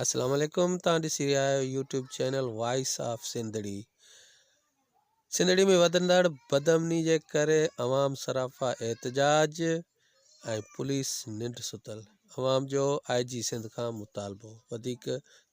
اسلام عليڪم توهان ڏسي رهيا آهيو YouTube channel voice of Sindhri Sindhri ۾ وڌندڙ بدامني جي ڪري عوام صرافا احتجاج ۽ پوليس ننڊ ستل عوام جو آء جي سنڌ کان مطالبو وڌيڪ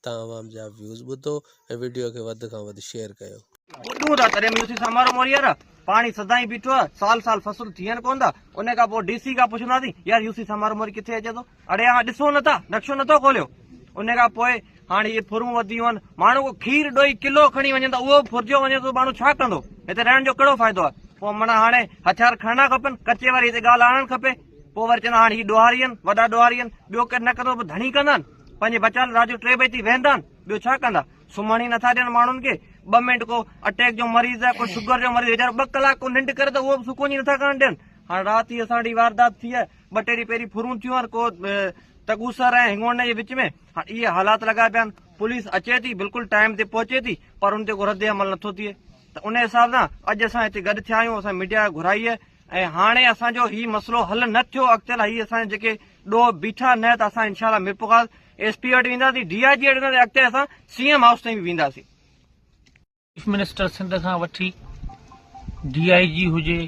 توهان عوام جا ويوز ٻڌو ۽ وڊيو کي وڌ کان وڌ شيئر ڪيو. ٻڏون ٿا تڏهن به يوسي سامارو موري يار پاڻي سدائين بيٺو آ سال سال فصل ٿين ڪون ٿا ان کان پوء ڊي سي کان پڇنداسين يار يوسي سامارو موري ڪٿي اچي ٿو اڙي اوهان ڏسو نٿا نقشو نٿو کوليو ان کان پوء هاڻي اهي ڦرون وڌيون آهن ماڻهو ڪو کير ڏوئي ڪلو کڻي وڃن ته اهو به ڦرجيو وڃي ٿو ماڻهو ڇا ڪندو هتي رهڻ جو ڪهڙو فائدو آهي پوء معنيٰ هاڻي هٿيار کڻڻا کپن ڪچي واري هتي ڳالهه آڻڻ کپي پوء وري چوندا هاڻي هي ڏوهاري آهن وڏا ڏوهاري آهن ٻيو ڪير نه ڪندو به ڌڻي ڪندا آهن پنهنجي بچاء لاء رات جو ٽي بجي تائين ويهندا آهن ٻيو ڇا ڪندا سمهڻ ئي نٿا ڏين ماڻهن کي ٻه منٽ ڪو اٽيڪ جو مريض آهي ڪو شگر جو مريض ويچارو ٻه ڪلاڪ ڪو ننڊ ڪري ته اهو به سڪون ئي نٿا ڪرڻ ڏين هاڻي رات ئي اسان وٽ هي واردات ٿي آهي ٻه ٽي ڏينهن پهرين ڦرون ٿيون آهن ڪو تڳوسر ۽ هنگوڻي جي وچ ۾ هاڻ اهي حالات لڳا پيا آهن پوليس اچي ٿي بلڪل ٽائيم تي پهچي ٿي پر ان تي ڪو رد عمل نٿو ٿئي ته ان حساب سان اڄ اسان هتي گڏ ٿيا آهيون اسان ميڊيا گهرائي آهي ۽ هاڻي اسان جو هي مسئلو حل نه ٿيو اڳتي لاء هي اسان جيڪي ڏوهه بيٺا نه ته اسان انشاء الله ميرپورخاص ايس پي وٽ وينداسين ڊي I جي وٽ وينداسين اڳتي اسان سي ايم هائوس تائين به وينداسين. چيف منسٽر سنڌ کان وٺي ڊي I جي هجي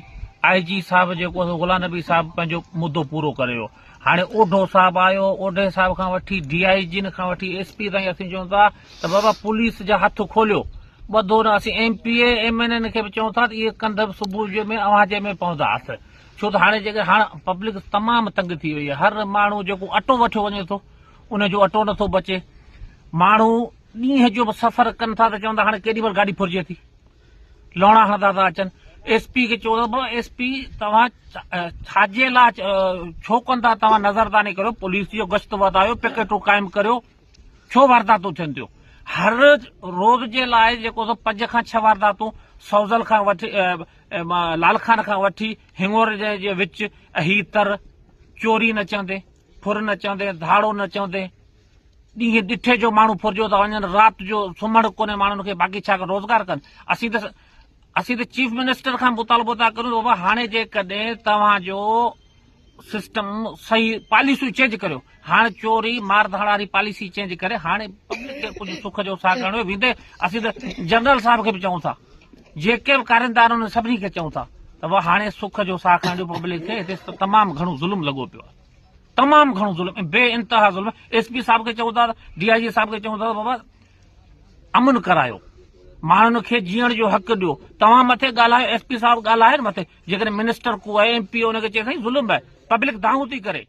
آء جي صاحب جيڪو آهي غلام نبي صاحب پنهنجو مدو پورو ڪري ويو هاڻي اوڍو صاحب آيو اوڍي صاحب کان وٺي ڊي I جي کان وٺي ايس پي تائين اسين چون ٿا ته بابا پوليس جا هٿ کوليو ٻڌو نه اسين M P A M N N کي به چون ٿا ته اهي ڪنڌ به صبح جي ۾ اوهان جي ۾ پوندا هٿ ڇو ته هاڻي جيڪي هاڻ پبلڪ تمام تنگ ٿي وئي آهي هر ماڻهو جيڪو اٽو وٺيو وڃي ٿو ان جو اٽو نٿو بچي ماڻهو ڏينهن جو به سفر ڪن ٿا ته چون ٿا هاڻي ڪيڏي مهل گاڏي ڦرجي ٿي لوڻا هڻندا ٿا اچن ايس پي کي چون ٿا بابا ايس پي توهان ڇاجي لاء ڇو ڪندا توهان نظرداني ڪريو پوليس جو گشت وڌايو پڪيٽون قائم ڪريو ڇو وارداتون ٿين ٿيون هر روز جي لاء جيڪو سو پنج کان ڇهه وارداتون سوزل کان وٺي لال خان کان وٺي هنگور جي وچ هي تر چوري نه چوندي ڦر نه چوندي ڌاڙو نه چوندي ڏينهن ڏٺي جو ماڻهو ڦرجيو ٿا وڃن، رات جو سمهڻ ڪونهي ماڻهن کي، باقي ڇا روزگار ڪن. اسين ته اسين ته چيف منسٽر کان مطالبو ٿا ڪريون ته بابا هاڻي جيڪڏهن توهان جو سسٽم صحيح پاليسيون چينج ڪريو، هاڻ چوري مار ڌاڙ واري پاليسي چينج ڪري هاڻي پبلڪ کي ڪجهه سک جو ساهه کڻڻو ويندي اسين ته جنرل صاحب کي به چئون ٿا جيڪي به ڪارندا آهن انهن سڀني کي چئون ٿا ته بابا هاڻي سک جو ساهه کڻڻ ڏيو پبلڪ کي هتي تمام گهڻو ظلم لڳو پيو آهي. تمام گهڻو ظلم ۽ بي انتها ظلم ايس پي صاحب کي چئون ٿا ڊي I جي صاحب کي چئون ٿا بابا امن ڪرايو ماڻهن کي جيئڻ جو حق ڏيو توهان مٿي ڳالهايو ايس پي صاحب ڳالهايو مٿي جيڪڏهن منسٽر ڪو آهي ايم پي ان کي چئي سائين ظلم آهي پبلڪ دانهون ٿي ڪري.